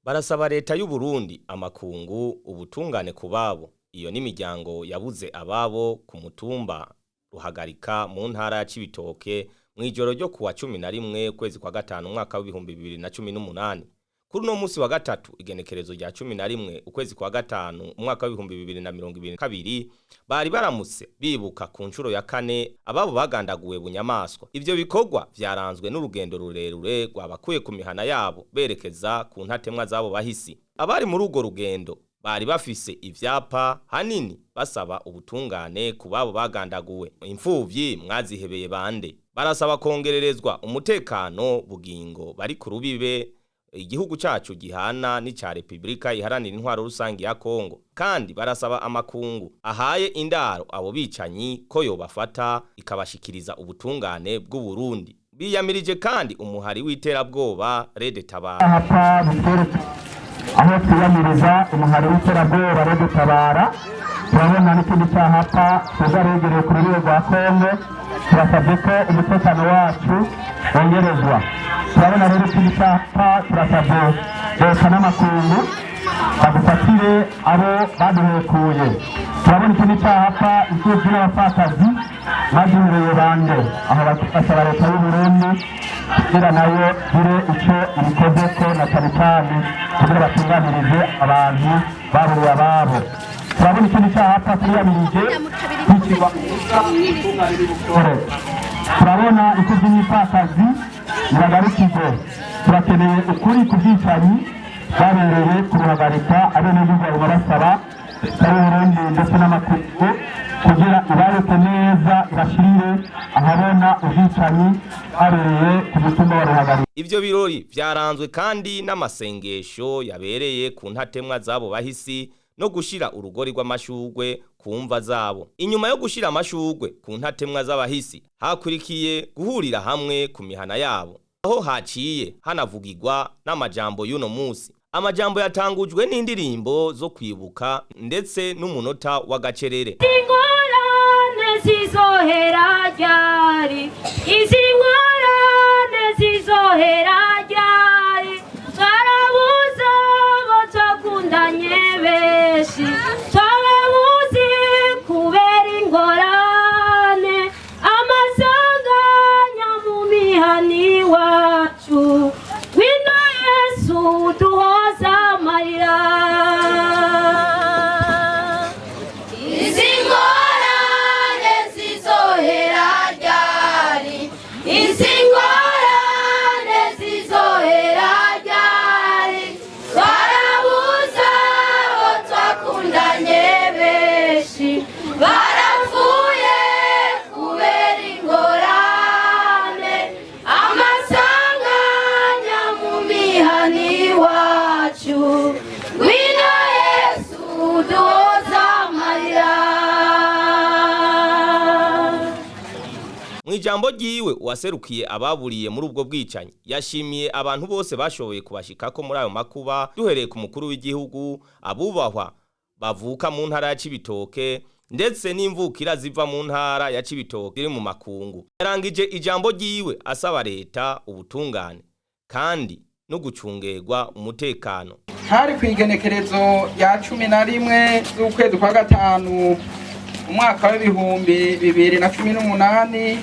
Barasaba leta y'u Burundi, amakungu, ubutungane ku babo. Iyo n'imiryango yabuze ababo ku mutumba Ruhagarika mu ntara ya Cibitoke mw'ijoro ryo kuwa 11 ukwezi kwa gatanu umwaka w'2018. Kuri uno musi wa gatatu, igenekerezo rya 11 ukwezi kwa gatanu umwaka w'2022, bari baramutse bibuka ku nshuro ya kane ababo bagandaguwe bunyamaswa. Ivyo bikorwa vyaranzwe n'urugendo rurerure rwabakuye ku mihana yabo berekeza ku ntatemwa z'abo bahisi. Abari muri urwo rugendo bari bafise ivyapa hanini basaba ubutungane ku babo bagandaguwe. Imfuvyi mwazihebeye bande? Barasaba kongererezwa umutekano bugingo bari ku rubibe igihugu cacu gihana n'ica Repubulika Iharanira Intwaro Rusangi ya Kongo. Kandi barasaba amakungu ahaye indaro abo bicanyi ko yobafata ikabashikiriza ubutungane bw'u Burundi. Biyamirije kandi umuhari w'iterabwoba Red Tabara. Hapa bitwereka aho twiyamiriza umuhari w'iterabwoba Red Tabara. Turabona n'ikindi cyahapa tuza regereye ku rurimi rwa Kongo. Turasabye ko umutekano wacu wongerezwa. Turabona rero ikindi cyapa, turasabye leta n'amakungu badufatire abo baduhekuye. Turabona ikindi cyapa, imfubyi n'abapfakazi baduhereye bande? Aho basaba leta y'u Burundi kugira nayo gire icyo ibikoze ko na cyane cyane kugira batunganirize abantu baburiye ababo. Turabona ikindi cyapa, turiyamirije kwicirwa. Turabona imfubyi n'imfakazi nibagarukirwe. Turakeneye ukuri ku bwicanyi babereye kuruhagarika. Abenegihugu baguma basaba leta y'Uburundi ndetse n'amakungu kugira ibareke neza, ibashirire ahabona ubwicanyi babereye ku mutumba wa Ruhagarika. Ivyo birori vyaranzwe kandi n'amasengesho yabereye ku ntatemwa z'abo bahisi no gushira urugori rw'amashurwe ku mva zabo. Inyuma yo gushira amashurwe ku ntatemwa z'abahisi, hakurikiye guhurira hamwe ku mihana yabo, aho haciye hanavugirwa n'amajambo y'uno musi. Amajambo yatangujwe n'indirimbo zo kwibuka ndetse n'umunota w'agacerere. Ingorane zizohera ryari? Izi ngorane zizohera ryari? Twarabuze abo twakundanye benshi, twababuze kubera ingorane, amasanganya mu mihana iwacu. Ngwino Yesu duhoza amarira. Izi ngorane zizohera ryari? Izi ngorane zizohera ryari? Twarabuze abo twakundanye benshi, barapfuye kubera ingorane, amasanganya mu mihana iwacu. Ngwino Yesu duhoza amarira. Mw'ijambo ryiwe, uwaserukiye ababuriye muri ubwo bwicanyi yashimiye abantu bose bashoboye kubashikako muri ayo makuba, duhereye ku mukuru w'igihugu, abubahwa bavuka mu ntara ya Cibitoke ndetse n'imvukira ziva mu ntara ya Cibitoke iri mu makungu. Yarangije ijambo ryiwe asaba leta ubutungane kandi no gucungerwa umutekano. Hari ku igenekerezo rya 11 z'ukwezi kwa gatanu umwaka w'2018,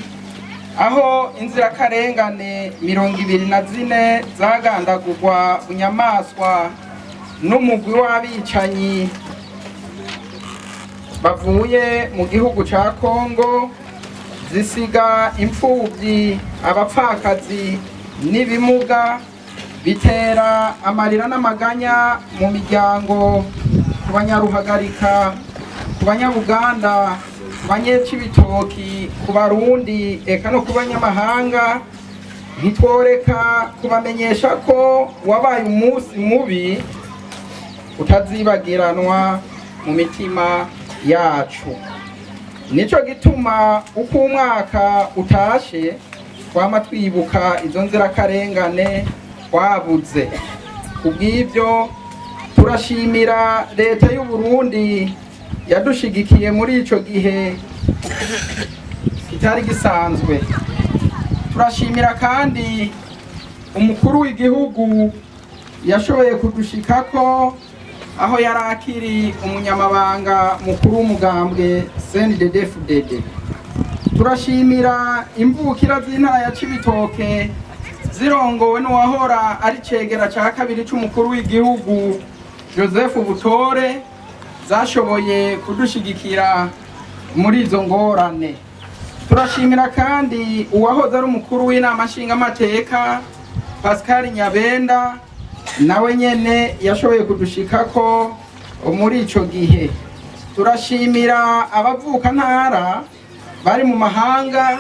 aho inzirakarengane 24 zagandagurwa bunyamaswa n'umugwi w'abicanyi bavuye mu gihugu ca Kongo, zisiga imfubyi, abapfakazi n'ibimuga, bitera amarira n'amaganya mu miryango, ku Banyaruhagarika, ku Banyabuganda, ku Banyecibitoki, ku Barundi eka no ku banyamahanga. Ntitworeka kubamenyesha ko wabaye umunsi mubi utazibagiranwa mu mitima yacu. Nico gituma uko umwaka utashe twama twibuka izo nzirakarengane twabuze. Kubw'ibyo, turashimira leta y'u Burundi yadushigikiye muri ico gihe kitari gisanzwe. Turashimira kandi umukuru w'igihugu Yashoboye kudushikako aho yari akiri umunyamabanga mukuru w'umugambwe CNDD-FDD. Turashimira imvukira z'intara ya Cibitoke zirongowe n'uwahora ari cegera ca kabiri c'umukuru w'igihugu Joseph Butore, zashoboye kudushigikira muri izo ngorane. Turashimira kandi uwahoze ari umukuru w'inama nshingamateka Pascal Nyabenda, nawe nyene yashoboye kudushikako muri ico gihe. Turashimira abavukantara bari mu mahanga,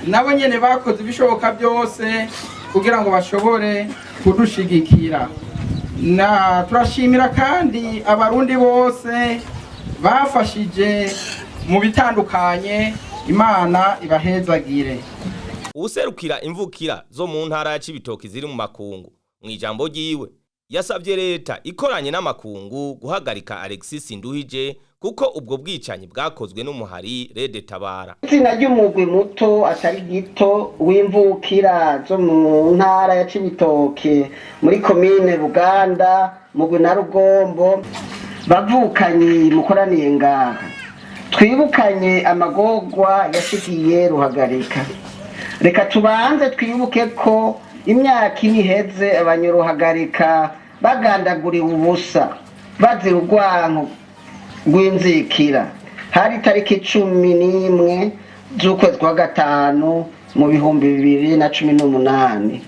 nabo nyene bakoze ibishoboka byose kugira ngo bashobore kudushigikira. Na turashimira kandi abarundi bose bafashije mu bitandukanye. Imana ibahezagire. Uwuserukira imvukira zo mu ntara ya Cibitoke ziri mu makungu, mu ijambo ryiwe yasabye leta ikoranye n'amakungu guhagarika Alexis Nduhije, kuko ubwo bwicanyi bwakozwe n'umuhari Red Tabara. Izina ry'umugwi muto atari gito w'imvukira zo mu ntara ya Cibitoke, muri komine Buganda, mugwi na Rugombo, bavukanyi mukoraniye ngaha, twibukanye amagorwa yashikiye Ruhagarika. Reka tubanze twibuke ko imyaka ine iheze abanyaruhagarika bagandaguriwe ubusa bazira urwanko rw'inzikira. Hari tariki 11 z'ukwezi kwa gatanu mu 2018.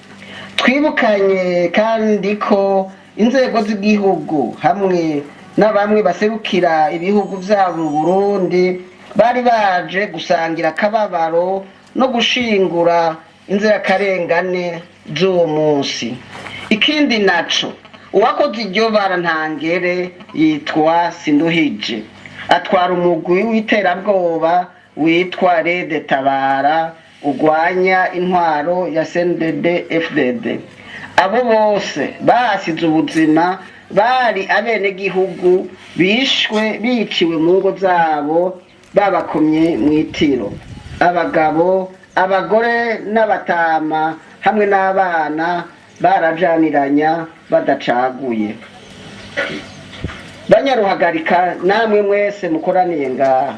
Twibukanye kandi ko inzego z'igihugu hamwe na bamwe baserukira ibihugu vyabo mu Burundi bari baje gusangira akababaro no gushingura inzirakarengane z'uwo munsi. Ikindi naco, uwakoze iryo bara ntangere yitwa Sinduhije, atwara umugwi w'iterabwoba witwa Rede Tabara urwanya intwaro ya CNDD FDD. Abo bose bahasize ubuzima bari abenegihugu bishwe biciwe mu ngo zabo babakomye mw'itiro, abagabo, abagore n'abatama hamwe n'abana barajaniranya badacaguye. Banyaruhagarika namwe mwese mukoraniye ngaha,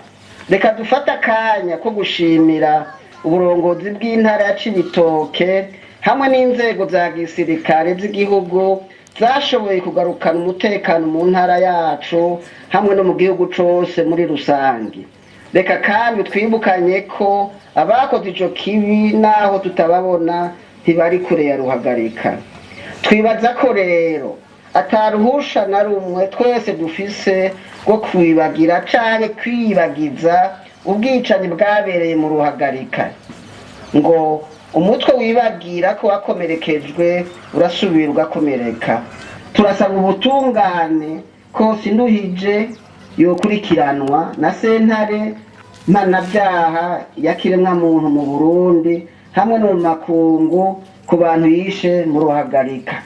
reka dufate akanya ko gushimira uburongozi bw'intara ya Cibitoke hamwe n'inzego za gisirikare z'igihugu zashoboye kugarukana umutekano mu ntara yacu hamwe no mu gihugu cose muri rusange. Reka kandi twibukanye ko abakoze ico kibi, naho tutababona, ntibari kure ya Ruhagarika. Twibaza ko rero ataruhusha na rumwe twese dufise rwo kwibagira canke kwibagiza ubwicanyi bwabereye mu Ruhagarika. Ngo umutwe wibagira ko wakomerekejwe urasubira ugakomereka. Turasaba ubutungane ko Sinduhije yokurikiranwa na sentare mpanabyaha ya kiremwamuntu mu Burundi hamwe no mu makungu ku bantu yishe mu Ruhagarika.